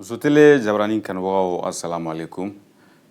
Muso tele jabarani kanubagaw, assalamu alaikum.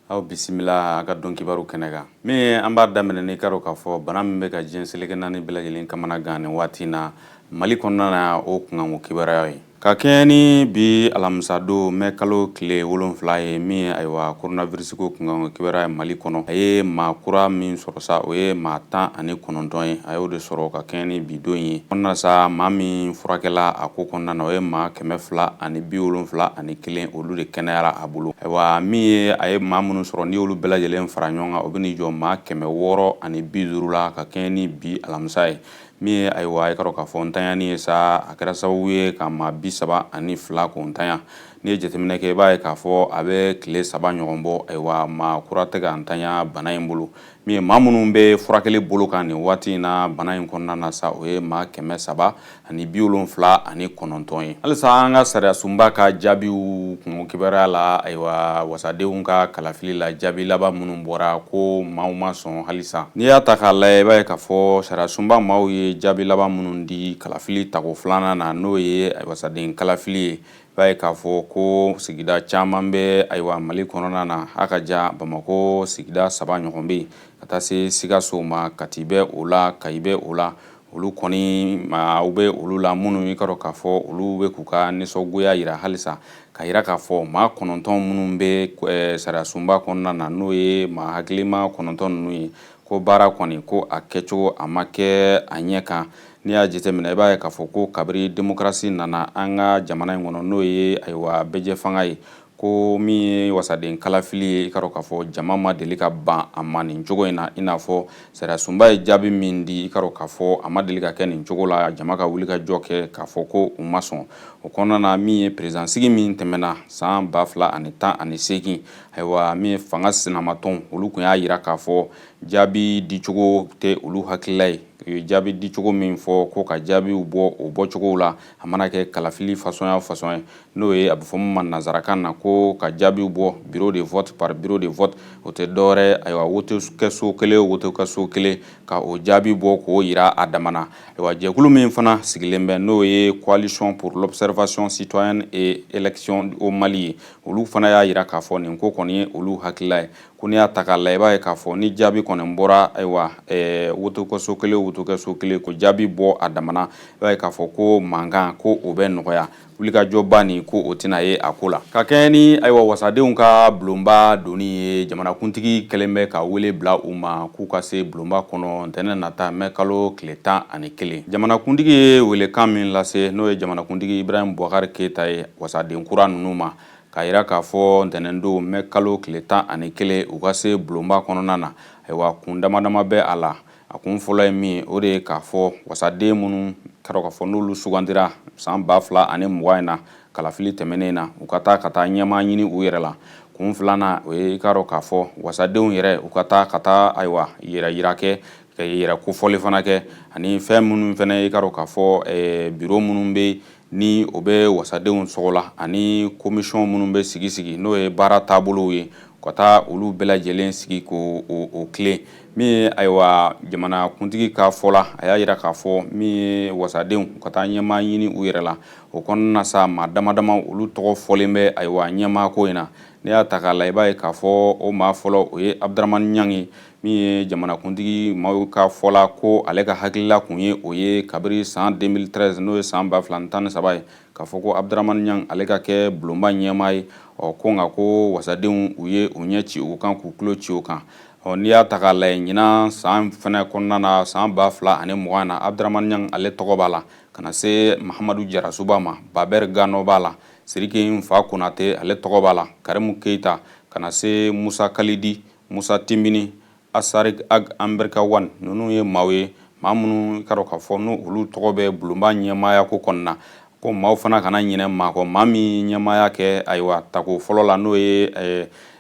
Aw bisimila a ka don kibaru kɛnɛ kan. Min ye an b'a daminɛ ni karo k'a fɔ bana min bɛ ka diɲɛ seleke naani bɛɛ lajɛlen kamana gan nin waati in na Mali kɔnɔna na, o kunkanko kibaruya ye. Ka kɛɲɛ ni bi alamisadon mɛ kalo tile 7 ye, min ye ayiwa coronavirus ko kunkanko kibaruya ye Mali kɔnɔ, a ye maa kura min sɔrɔ sa, o ye maa 19 ye. A y'o de sɔrɔ ka kɛɲɛ ni bi don ye kɔnɔna sa. Maa min furakɛla a ko kɔnɔna na, o ye maa 271, olu de kɛnɛyara a bolo. Ayiwa, min ye a ye maa minnu sɔrɔ, n'i y'olu bɛɛ lajɛlen fara ɲɔgɔn kan, o bɛ n'i jɔ maa 650 la ka kɛɲɛ ni bi alamisa ye. Min ye ayiwa i ka dɔn k'a fɔ ntanyani ye sa, a kɛra sababu ye ka maa 32 k'o ntanya. N'i ye jateminɛ kɛ, i b'a ye k'a fɔ a bɛ tile 3 ɲɔgɔn bɔ, ayiwa maa kura tɛ ka ntanya bana in bolo. Min ye maa minnu bɛ furakɛli bolo kan nin waati in na bana in kɔnɔna na sa, o ye maa 379 ye. Halisa an ka sariyasunba ka jaabiw kunko kibaruya la, ayiwa wasadenw ka kalafili la, jaabi laban minnu bɔra, ko maaw ma sɔn halisa. N'i y'a ta k'a lajɛ, i b'a ye k'a fɔ sariyasunba maaw ye jaabi laban minnu di kalafili tako filanan na, n'o ye wasaden kalafili ye, i b'a ye k'a fɔ ko sigida caman bɛ ayiwa Mali kɔnɔna na. A ka ja Bamakɔ sigida 3 ɲɔgɔn bɛ yen, ka taa se Sikaso ma, Kati bɛ o la, Kayi bɛ o la. Olu kɔni maaw bɛ olu la minnu i ka dɔn k'a fɔ olu bɛ k'u ka nisɔngoya yira halisa, ka yira k'a fɔ maa 9 minnu bɛ sariyasunba kɔnɔna na, n'o ye maa hakilima 9 ninnu ye, ko baara kɔni ko a kɛcogo a ma kɛ a ɲɛ kan. N'i y'a jateminɛ, i b'a ye k'a fɔ ko kabiri démocratie nana an ka jamana in kɔnɔ, n'o ye ayiwa bɛɛjɛ fanga ye, ko min ye wasaden kalafili ye, i ka dɔn k'a fɔ jama ma deli ka ban a ma nin cogo in na. I n'a fɔ sariyasunba ye jaabi min di, i ka dɔn k'a fɔ a ma deli ka kɛ nin cogo la, jama ka wuli ka jɔ kɛ k'a fɔ ko u ma sɔn o kɔnɔna na. Min ye président sigi min tɛmɛna san 2018, ayiwa min ye fanga sinamatɔn, olu tun y'a yira k'a fɔ jaabi dicogo tɛ olu hakilila ye. U ye jaabi dicogo min fɔ, ko ka jaabiw bɔ o bɔcogo la, a mana kɛ kalafili façon ya façon ye, n'o ye a bɛ fɔ min ma nansarakan na ko ka jaabiw bɔ bureau de vote par bureau de vote, o tɛ dɔwɛrɛ, ayiwa wote kɛso kelen o wote kɛso kelen, ka o jaabi bɔ k'o yira a damana. Ayiwa jɛkulu min fana sigilen bɛ, n'o ye Coalition pour l'observation citoyenne et élection au Mali ye, olu fana y'a yira k'a fɔ nin ko kɔni ye olu hakilila ye, ko n'i y'a ta k'a lajɛ, i b'a ye k'a fɔ ni jaabi kɔni bɔra, ayiwa wote kɛso kelen o wote kɛso kelen, ko jaabi bɔ a damana, i b'a ye k'a fɔ ko mankan ko o bɛ nɔgɔya, wulikajɔba nin ko o tɛna ye a ko la. Ka kɛɲɛ ni ayiwa wasadenw ka bulonba donni ye, jamanakuntigi kɛlen bɛ ka wele bila u ma k'u ka se bulonba kɔnɔ ntɛnɛn nata mɛ kalo tile 11. Jamanakuntigi ye welekan min lase, n'o ye jamanakuntigi Ibrahim Boubacar Keita ye, wasaden kura ninnu ma, k'a yira k'a fɔ ntɛnɛndon mɛ kalo tile 11, u ka se bulonba kɔnɔna na. Ayiwa kun dama dama bɛ a la. A kun fɔlɔ ye min ye, o de ye k'a fɔ wasaden minnu kɛra k'a fɔ n'olu sugandira san 2020 in na kalafili tɛmɛnen na, u ka taa ka taa ɲɛmaa ɲini u yɛrɛ la. Kun filanan, o ye i k'a dɔn k'a fɔ wasadenw yɛrɛ, u ka taa ka taa ayiwa yɛrɛ yira kɛ, ka yɛrɛ kofɔli fana kɛ, ani fɛn minnu fana i k'a dɔn k'a fɔ bureau minnu bɛ ni o bɛ wasadenw sɔgɔla, ani commission minnu bɛ sigi sigi, n'o ye baara taabolow ye, ka taa olu bɛɛ lajɛlen sigi k'o o tilen. Min ye ayiwa jamanakuntigi ka fɔ la, a y'a yira k'a fɔ min ye wasadenw ka taa ɲɛmaa ɲini u yɛrɛ la, o kɔnɔna sa, maa dama dama olu tɔgɔ fɔlen bɛ ayiwa ɲɛmaa ko in na. N'i y'a ta k'a la, i b'a ye k'a fɔ o maa fɔlɔ, o ye Abdramane Niang ye, min ye jamanakuntigi maaw ka fɔ la ko ale ka hakilila kun ye o ye kabiri san 2013, n'o ye san 2013 ye, k'a fɔ ko Abdramane Niang ale ka kɛ bulonba ɲɛmaa ye. Ɔ ko nka ko wasadenw u ye u ɲɛ ci o kan, k'u tulo ci o kan. Ɔ n'i y'a ta k'a lajɛ, ɲinan san fɛnɛ kɔnɔna na, san 2020 na, Abdramane Niang ale tɔgɔ b'a la, ka na se Mahamadu Jarasuba ma, Baber Gano b'a la, Siriki Nfa Konate ale tɔgɔ b'a la, Karimu Keita, ka na se Musa Kalidi, Musa Timbini, Assarid Ag Ambirkawan. Ninnu ye maaw ye, maa minnu ka dɔn k'a fɔ n'u olu tɔgɔ bɛ bulonba ɲɛmaaya ko kɔnɔna. Ko maaw fana kana ɲinɛ maa kɔ, maa min ɲɛmaaya kɛ ayiwa tako fɔlɔ la, n'o ye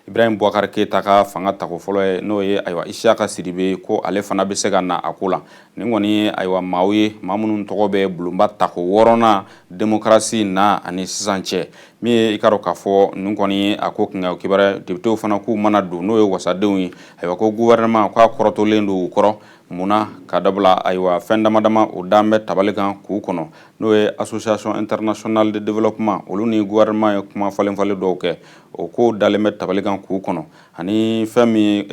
Ibrahim Boubacar Keita ka fanga tako fɔlɔ ye, n'o ye ayiwa Isiyaka Sidibe, ko ale fana bɛ se ka na a ko la. Nin kɔni ye ayiwa maaw ye, maa minnu tɔgɔ bɛ bulonba tako wɔɔrɔnan démocratie na ani sisan cɛ. Min ye i ka dɔn k'a fɔ ninnu kɔni ye a ko kunkanko kibaruya. Députéw fana k'u mana don, n'o ye wasadenw ye, ayiwa, ko gouvernement k'a kɔrɔtɔlen don u kɔrɔ. Mun na ka dabila? Ayiwa, fɛn dama dama o dan bɛ tabali kan k'u kɔnɔ, n'o ye Association internationale de développement, olu ni gouvernement ye kuma falen falen dɔw kɛ, o ko dalen bɛ tabali kan k'u kɔnɔ, ani fɛn min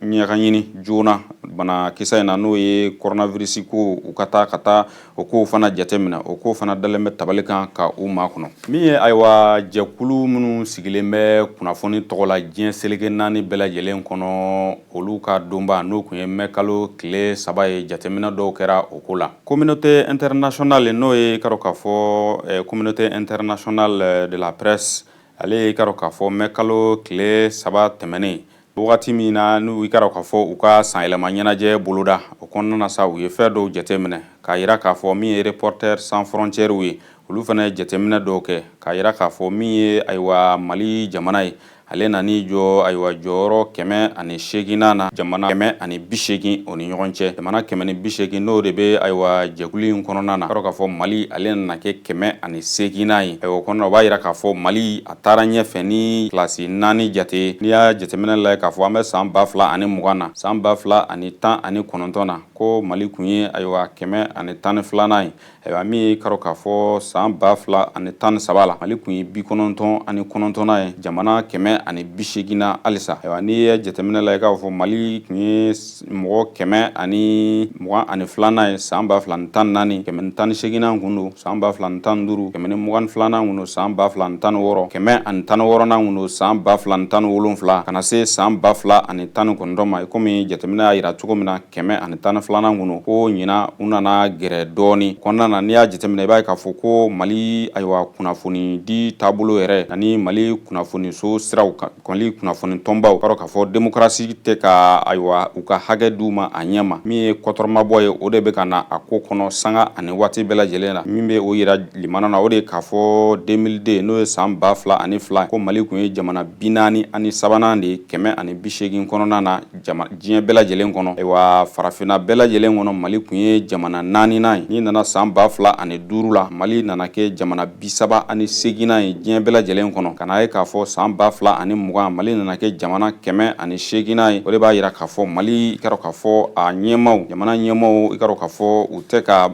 ɲɛ ka ɲini joona banakisɛ in na, n'o ye coronavirus ko, u ka taa o kow fana jateminɛ, o ko fana dalen bɛ tabali kan ka u makɔnɔ. Min ye, ayiwa, jɛkulu minnu sigilen bɛ kunnafoni tɔgɔ la diɲɛ seleke naani bɛɛ lajɛlen kɔnɔ, olu ka donba, n'o tun ye mɛ kalo tile 3 ye, jateminɛ dɔw kɛra o ko la. Communauté internationale, n'o ye ka k'a fɔ Communauté internationale de la presse, ale ye ka k'a fɔ mɛ kalo tile 3 tɛmɛnen, wagati min na n'u i ka k'a fɔ u ka sanyɛlɛma ɲɛnajɛ boloda, o kɔnɔna na sa, u ye fɛn dɔw jateminɛ k'a jira k'a fɔ min ye Reporters sans frontières ye, olu fana ye jateminɛ dɔw kɛ k'a jira k'a fɔ min ye, ayiwa, Mali jamana ye, ale nan'i jɔ, ayiwa, jɔyɔrɔ 108nan na jamana 180 o ni ɲɔgɔn cɛ. Jamana 180, n'o de bɛ, ayiwa, jɛkulu in kɔnɔna na, kɔrɔ k'a fɔ Mali, ale nana kɛ 108nan ye. Ayiwa, o kɔnɔna, o b'a jira k'a fɔ Mali a taara ɲɛfɛ ni kilasi naani jate. N'i y'a jateminɛ lajɛ k'a fɔ an bɛ san 2020 na, san 2019 na, ko Mali tun ye, ayiwa, 112nan ye. Ayiwa, min ye karo k'a fɔ san 2013 la, Mali tun ye 99nan ye jamana 180 na halisa. Ayiwa, n'i ye jateminɛ la, i k'a fɔ Mali tun ye mɔgɔ 122nan ye san 2014, 118nan kun don san 2015, 122nan kun don san 2016, 116nan kun don san 2017, ka na se san 2019 ma. I komi jateminɛ y'a jira cogo min na, 112nan kun don. Ko ɲinan, u nana gɛrɛ dɔɔni kɔnɔna na. N'i y'a jateminɛ, i b'a ye k'a fɔ ko Mali, ayiwa, kunnafoni di taabolo yɛrɛ ani Mali kunnafoniso siraw kan, Mali kunnafoni tɔnbaw, kɔrɔ k'a fɔ démocratie tɛ ka, ayiwa, u ka hakɛ d'u ma a ɲɛ ma. Min ye kɔtɔrɔmabɔ ye, o de bɛ ka na a ko kɔnɔ sanga ani waati bɛɛ lajɛlen na. Min bɛ o yira limana na, o de ye k'a fɔ 2002, n'o ye san 2002, ko Mali tun ye jamana 43nan de ye 180 kɔnɔna na diɲɛ bɛɛ lajɛlen kɔnɔ. Ayiwa, farafinna bɛɛ lajɛlen kɔnɔ, Mali tun ye jamana naaninan ye. N'i nana san 2005 la, Mali nana kɛ jamana 38nan ye diɲɛ bɛɛ lajɛlen kɔnɔ. Ka na ye k'a fɔ san 2020, Mali nana kɛ jamana 108nan ye. O de b'a jira k'a fɔ Mali, i ka k'a fɔ a ɲɛmaw, jamana ɲɛmaw, i ka k'a fɔ u tɛ ka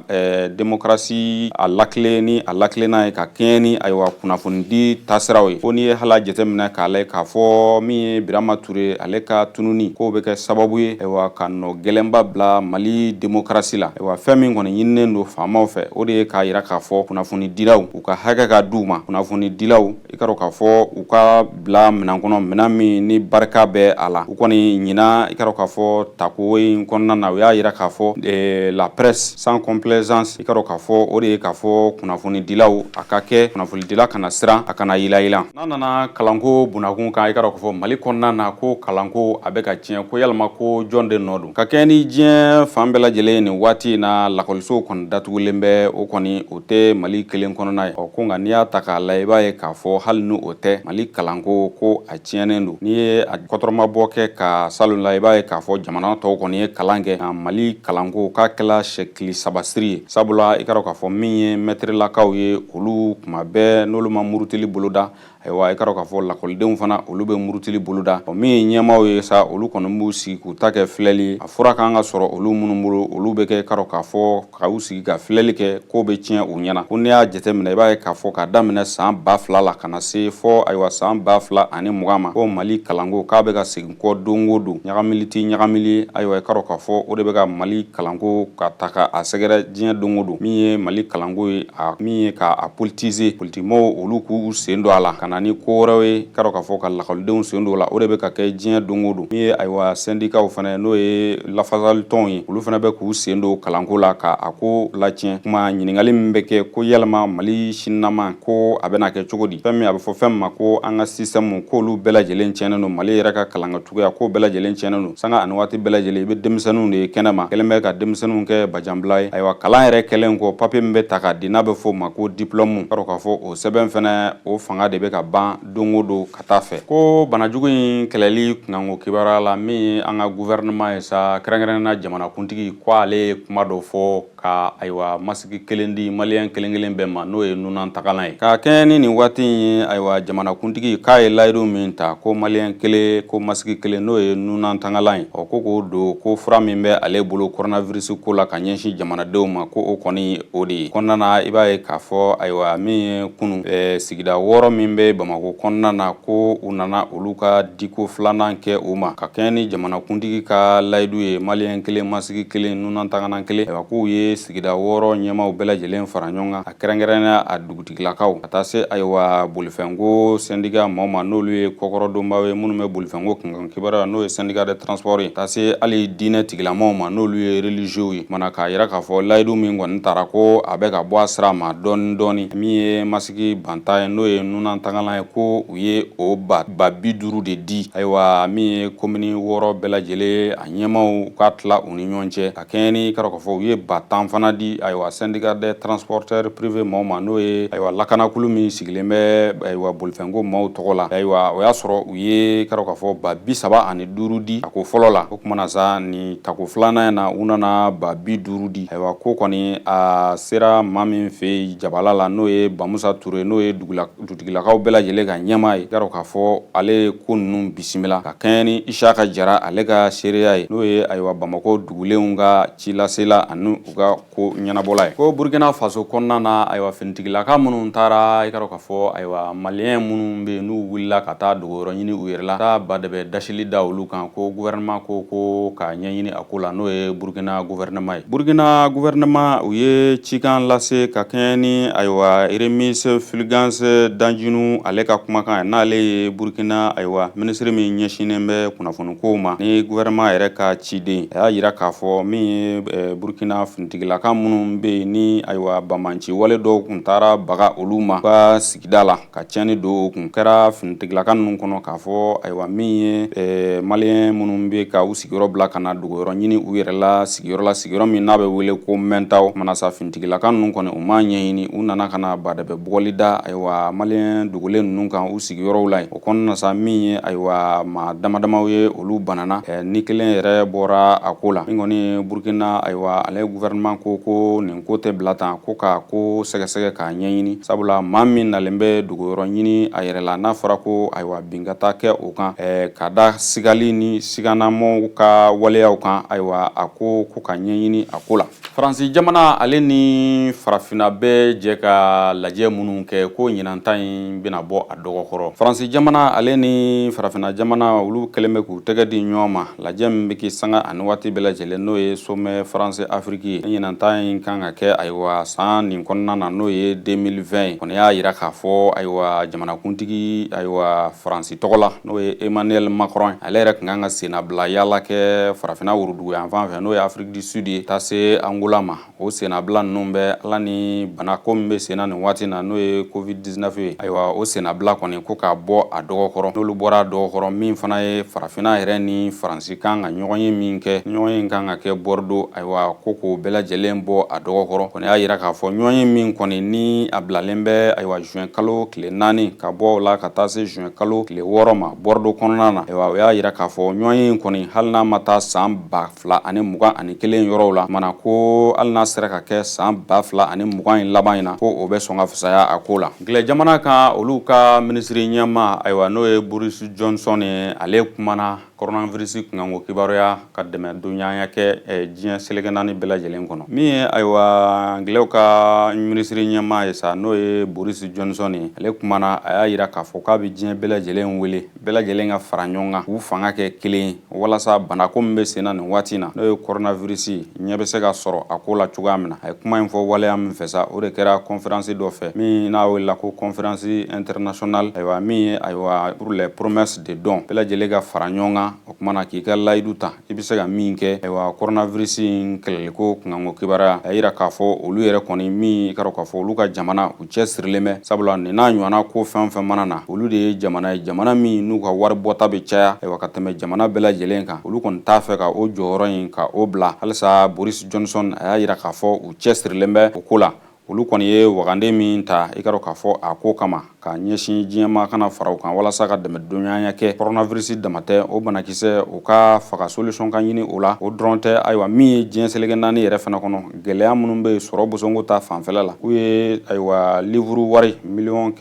démocratie a lakile ni a lakilenna ye ka kɛɲɛ ni, ayiwa, kunnafonidi taasiraw ye. Ko n'i ye hala jateminɛ k'a lajɛ k'a fɔ min ye Birama Ture, ale ka tununi k'o bɛ kɛ sababu ye, ayiwa, ka nɔ gɛlɛnba bila Mali démocratie la. Ayiwa, fɛn min kɔni ɲininen don faamaw fɛ, o de ye k'a jira k'a fɔ kunnafonidilaw, u ka hakɛ ka d'u ma. Kunnafonidilaw, i ka k'a fɔ u ka bila minɛn kɔnɔ, minɛn min ni barika bɛ a la. U kɔni ɲinan, i ka k'a fɔ tako in kɔnɔna na, u y'a jira k'a fɔ la presse sans complaisance, i ka k'a fɔ o de ye k'a fɔ kunnafonidilaw a ka kɛ kunnafonidila kana siran, a kana yilayila. N'a nana kalanko bunakun kan, i ka k'a fɔ Mali kɔnɔna na ko kalanko a bɛ ka tiɲɛ, ko yalima ko jɔn de nɔ don? Ka kɛ ni diɲɛ fan bɛɛ lajɛlen, nin waati in na, lakɔlisow kɔni datugulen bɛ. O kɔni, o tɛ Mali kelen kɔnɔna ye. Ɔ ko nka n'i y'a ta k'a lajɛ, i b'a ye k'a fɔ hali ni o tɛ, Mali kalanko ko a tiɲɛnen don. N'i ye a kɔtɔrɔmabɔ kɛ ka salon la, i b'a ye k'a fɔ jamana tɔw kɔni ye kalan kɛ, nka Mali kalanko k'a kɛla sɛkili sabasiri ye. Sabula i ka dɔn k'a fɔ min ye mɛtirilakaw ye, olu kuma bɛɛ n'olu ma murutili boloda, ayiwa, i ka dɔn k'a fɔ lakɔlidenw fana, olu bɛ murutili boloda. Ɔ min ye ɲɛmaaw ye sa, olu kɔni b'u sigi k'u ta kɛ filɛli ye. A fura kan ka sɔrɔ olu minnu bolo, olu bɛ kɛ, i ka dɔn k'a fɔ ka u sigi ka filɛli kɛ, k'o bɛ tiɲɛ u ɲɛna. Ko n'i y'a jateminɛ, i b'a ye k'a fɔ k'a daminɛ san 2000 la ka na se fɔ, ayiwa, san 2020 ma, ko Mali kalanko k'a bɛ ka segin kɔ don o don. Ɲagamili ti ɲagamili. Ayiwa, i ka dɔn k'a fɔ o de bɛ ka Mali kalanko ka ta ka a sɛgɛrɛ diɲɛ don o don. Min ye Mali kalanko ye, a min ye k'a politiser, politikimɔgɔw olu k'u sen don a la ka na ni ko wɛrɛw ye, ka dɔn k'a fɔ ka lakɔlidenw sen don o la, o de bɛ ka kɛ diɲɛ don o don. Min ye, ayiwa, syndicats fana, n'o ye lafasalitɔnw ye, olu fana bɛ k'u sen don kalanko la ka a ko latiɲɛ. Kuma ɲininkali min bɛ kɛ ko yalima Mali sininama ko a bɛna kɛ cogo di? Fɛn min a bɛ fɔ fɛn min ma ko an ka système, k'olu bɛɛ lajɛlen tiɲɛnen don. Mali yɛrɛ ka kalankɛcogoya, k'o bɛɛ lajɛlen tiɲɛnen don. Sanga ani waati bɛɛ lajɛlen, i bɛ denmisɛnninw de ye kɛnɛ ma, kɛlen bɛ ka denmisɛnninw kɛ bajanbila ye. Ayiwa, kalan yɛrɛ kɛlen kɔ, papier min bɛ ta k'a di, n'a bɛ fɔ o ma ko diplôme, ka dɔn k'a fɔ o sɛbɛn fɛnɛ, o fanga de bɛ ka ban don o don ka taa fɛ. Ko banajugu in kɛlɛli kunkanko kibaruya la, min ye an ka gouvernement ye sa, kɛrɛnkɛrɛnnenya jamanakuntigi, ko ale ye kuma dɔ fɔ. Ka ayiwa masiki kelen di maliyɛn kelen kelen bɛɛ ma, n'o ye nunantagalan ye. Ka kɛɲɛ ni nin waati in ye, ayiwa, jamanakuntigi k'a ye layidu min ta ko maliyɛn kelen ko masiki kelen, n'o ye nunantagalan ye, ɔ ko k'o don ko fura min bɛ ale bolo coronavirus ko la ka ɲɛsin jamanadenw ma, ko o kɔni o de ye kɔnɔna na. I b'a ye k'a fɔ, ayiwa, min ye kunun sigida 6 min bɛ Bamakɔ kɔnɔna na, ko u nana olu ka diko filanan kɛ u ma ka kɛɲɛ ni jamanakuntigi ka layidu ye, maliyɛn kelen masiki kelen nunantagalan kelen. Ayiwa, k'u ye sigida 6 ɲɛmaaw bɛɛ lajɛlen fara ɲɔgɔn kan, a kɛrɛnkɛrɛnnenya a dugutigilakaw, ka taa se ayiwa bolifɛnko sɛndika maaw ma, n'olu ye kɔkɔrɔdonbaw ye minnu bɛ bolifɛnko kunkan kibaruya, n'o ye syndicat de transport ye, ka taa se hali diinɛ tigilamaw ma, n'olu ye religieux ye. Mana k'a yira k'a fɔ layidu min kɔni tara, ko a bɛ ka bɔ a sira ma dɔɔni dɔɔni. Min ye masiki banta ye, n'o ye nunantagalan ye, ko u ye o 50.000 de di, ayiwa, min ye komini 6 bɛɛ lajɛlen a ɲɛmaaw ka tila u ni ɲɔgɔn cɛ, ka kɛɲɛ ni k'a fɔ u ye 10.000 fana di, ayiwa, syndicat des transporteurs privés maaw ma, n'o ye, ayiwa, lakanakulu min sigilen bɛ, ayiwa, bolifɛnko maaw tɔgɔ la. Ayiwa, o y'a sɔrɔ u ye k'a fɔ 35.000 di tako fɔlɔ la. O tuma na sa, ni tako filanan in na, u nana 50.000 di. Ayiwa, ko kɔni a sera maa min fɛ yen jabala la, n'o ye Bamusa Ture, n'o ye dugutigilakaw bɛɛ lajɛlen ka ɲɛmaa ye, k'a k'a fɔ ale ye ko ninnu bisimila ka kɛɲɛ ni Isaka Jara ale ka seereya ye, n'o ye, ayiwa, Bamakɔ dugulenw ka cilasela ani u ka ko ɲɛnabɔla ye. Ko Burkina Faso kɔnɔna na, ayiwa, finitigilaka minnu taara, i k'a dɔn k'a fɔ, ayiwa, maliyɛn minnu bɛ yen n'u wulila ka taa dogoyɔrɔ ɲini u yɛrɛ la, taa badɛbɛ dasili da olu kan, ko gouvernement ko k'a ɲɛɲini a ko la, n'o ye Burkina gouvernement ye. Burkina gouvernement, u ye cikan lase ka kɛɲɛ ni, ayiwa, Rémis Fulgence Dandjinou ale ka kumakan ye, n'ale ye Burkina, ayiwa, minisiri min ɲɛsinnen bɛ kunnafoni kow ma ni gouvernement yɛrɛ ka ciden. A y'a jira k'a fɔ min ye Burkina finitigilaka minnu bɛ yen ni, ayiwa, banbanci wale dɔw kun taara baga olu ma ka sigida la ka tiɲɛni don o kun kɛra finitigilaka ninnu kɔnɔ, k'a fɔ, ayiwa, min ye maliyɛn minnu bɛ ka u sigiyɔrɔ bila ka na dogoyɔrɔ ɲini u yɛrɛ la sigiyɔrɔ la, sigiyɔrɔ min n'a bɛ wele ko Mɛntaw manasa, finitigilaka ninnu kɔni u m'a ɲɛɲini, u nana ka na badɛbɛ bugɔli da, ayiwa, maliyɛn dogolen ninnu kan u sigiyɔrɔw la yen. O kɔnɔna sa, min ye, ayiwa, maa damadamaw ye, olu banana, ni kelen yɛrɛ bɔra a ko la. Min kɔni Burkina, ayiwa, ale gouvernement ko nin ko tɛ bila tan, ko ka ko sɛgɛsɛgɛ k'a ɲɛɲini, sabula maa min nalen bɛ dogoyɔrɔ ɲini a yɛrɛ la, n'a fɔra ko, ayiwa, bin ka taa kɛ o kan ka da sigali ni siganamaw ka waleyaw kan, ayiwa, a ko ka ɲɛɲini a ko la. Faransi jamana ale ni farafinna bɛɛ jɛ ka lajɛ minnu kɛ, ko ɲinan ta in bɛna bɔ a dɔgɔkɔrɔ. Faransi jamana ale ni farafinna jamana, olu kɛlen bɛ k'u tɛgɛ di ɲɔgɔn ma lajɛ min bɛ kɛ sanga ani waati bɛɛ lajɛlen, n'o ye sommet France Afrique ye. Ɲinan ta in kan ka kɛ, ayiwa, san nin kɔnɔna na, n'o ye 2020 ye. Kɔni y'a jira k'a fɔ, ayiwa, jamanakuntigi, ayiwa, Faransi tɔgɔ la, n'o ye Emmanuel Macron, ale yɛrɛ tun kan ka sennabila yaala kɛ farafinna worodugu yanfan fɛ, n'o ye Afrique du Sud ye, taa se Angola ma. O sennabila ninnu bɛ ala ni banako min bɛ senna nin waati na, n'o ye Covid-19 ye, ayiwa, o sennabila kɔni ko k'a bɔ a dɔgɔkɔrɔ. N'olu bɔra a dɔgɔkɔrɔ, min fana ye farafinna yɛrɛ ni Faransi kan ka ɲɔgɔn ye min kɛ, ɲɔgɔn ye kan ka kɛ Bordeaux, ayiwa, ko k'o bɛɛ lajɛlen bɔ a dɔgɔkɔrɔ. Kɔni y'a jira k'a fɔ ɲɔgɔn ye min kɔni ni a bilalen bɛ, ayiwa, juin kalo tile 4 ka bɔ o la ka taa se juin kalo tile 6 ma Bordeaux kɔnɔna na. Ayiwa, o y'a jira k'a fɔ ɲɔgɔn ye kɔni, hali n'a ma taa san 2021 yɔrɔw la mana, ko hali n'a sera ka kɛ san 2020 in laban in na, ko o bɛ sɔn ka fisaya a ko la. Angilɛ jamana kan, olu ka minisiri ɲɛmaa, ayiwa, n'o ye Boris Johnson ye, ale kumana coronavirus kunkanko kibaruya ka dɛmɛdonyaya kɛ diɲɛ seleke naani bɛɛ lajɛlen kɔnɔ. Min ye, ayiwa, Angilɛw ka minisiri ɲɛmaa ye sa, n'o ye Boris Johnson ye, ale kumana, a y'a jira k'a fɔ k'a bɛ diɲɛ bɛɛ lajɛlen wele, bɛɛ lajɛlen ka fara ɲɔgɔn kan k'u fanga kɛ kelen ye, walasa banako min bɛ sen na nin waati in na, n'o ye coronavirus, ɲɛ bɛ se ka sɔrɔ a ko la cogoya min na. A ye kuma in fɔ waleya min fɛ sa, o de kɛra conférence dɔ fɛ min n'a welela ko conférence internationale, ayiwa, min ye, ayiwa, pour les promesses de dons, bɛɛ lajɛlen ka fara ɲɔgɔn kan. O kuma na, k'i ka layidu ta, i bɛ se ka min kɛ, ayiwa, coronavirus in kɛlɛliko kunkanko kibaruya. A y'a jira k'a fɔ olu yɛrɛ kɔni min ka k'a fɔ olu ka jamana u cɛ sirilen bɛ, sabula nin n'a ɲɔgɔnna ko fɛn o fɛn mana na, olu de ye jamana ye, jamana min n'u ka wari bɔta bɛ caya, ayiwa, ka tɛmɛ jamana bɛɛ lajɛlen kan. Olu kɔni t'a fɛ ka o jɔyɔrɔ in ka o bila halisa. Boris Johnson, a y'a jira k'a fɔ u cɛ sirilen bɛ o ko la. Olu kɔni ye wagande min ta, i ka dɔn k'a fɔ a ko kama. Ka ɲɛsin diɲɛmaa kana fara u kan walasa ka dɛmɛdonɲɔgɔnya kɛ coronavirus dama tɛ, o banakisɛ o ka faga, solution ka ɲini o la. O dɔrɔn tɛ, ayiwa, min ye diɲɛ seleke naani yɛrɛ fana kɔnɔ, gɛlɛya minnu bɛ yen sɔrɔ bosonko ta fanfɛla la, k'u ye, ayiwa, livre wari 744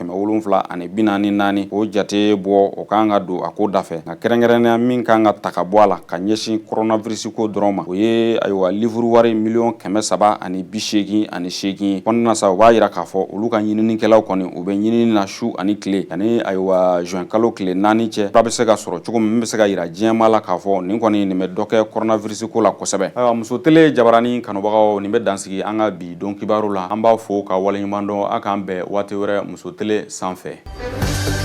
miliyɔn o jate bɔ, o kan ka don a ko da fɛ. Nka kɛrɛnkɛrɛnnenya min kan ka ta ka bɔ a la ka ɲɛsin coronavirus ko dɔrɔn ma, o ye, ayiwa, livre wari 388 miliyɔn kɔnɔna sa. O b'a jira k'a fɔ olu ka ɲininikɛlaw kɔni, u bɛ ɲinini na su ani tile, ani, ayiwa, juin kalo tile 4 cɛ, fura bɛ se ka sɔrɔ cogo min bɛ se ka jira diɲɛmaa la k'a fɔ nin kɔni, nin bɛ dɔ kɛ coronavirus ko la kosɛbɛ. Ayiwa, Muso Tele jabarani kanubagaw, nin bɛ dansigi an ka bi don kibaru la. An b'a fo ka waleɲuman dɔn. A k'an bɛn waati wɛrɛ Muso Tele sanfɛ.